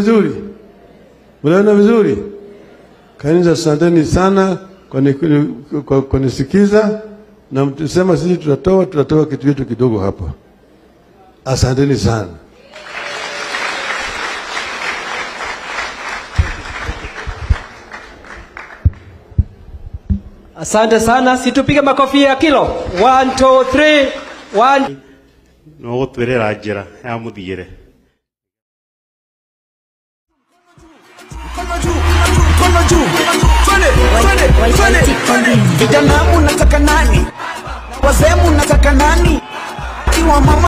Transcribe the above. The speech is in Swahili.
Vizuri? Mnaona vizuri? Kanisa, asanteni sana kwa kunisikiza, na mtusema sisi tutatoa kitu yetu kidogo hapa. Asanteni sana. Asante sana, situpige makofi ya kilo. 1 2 3 1. No gutwirira njira ya muthiire. Vijana munataka nani? Wazee munataka nani? Kiwa mama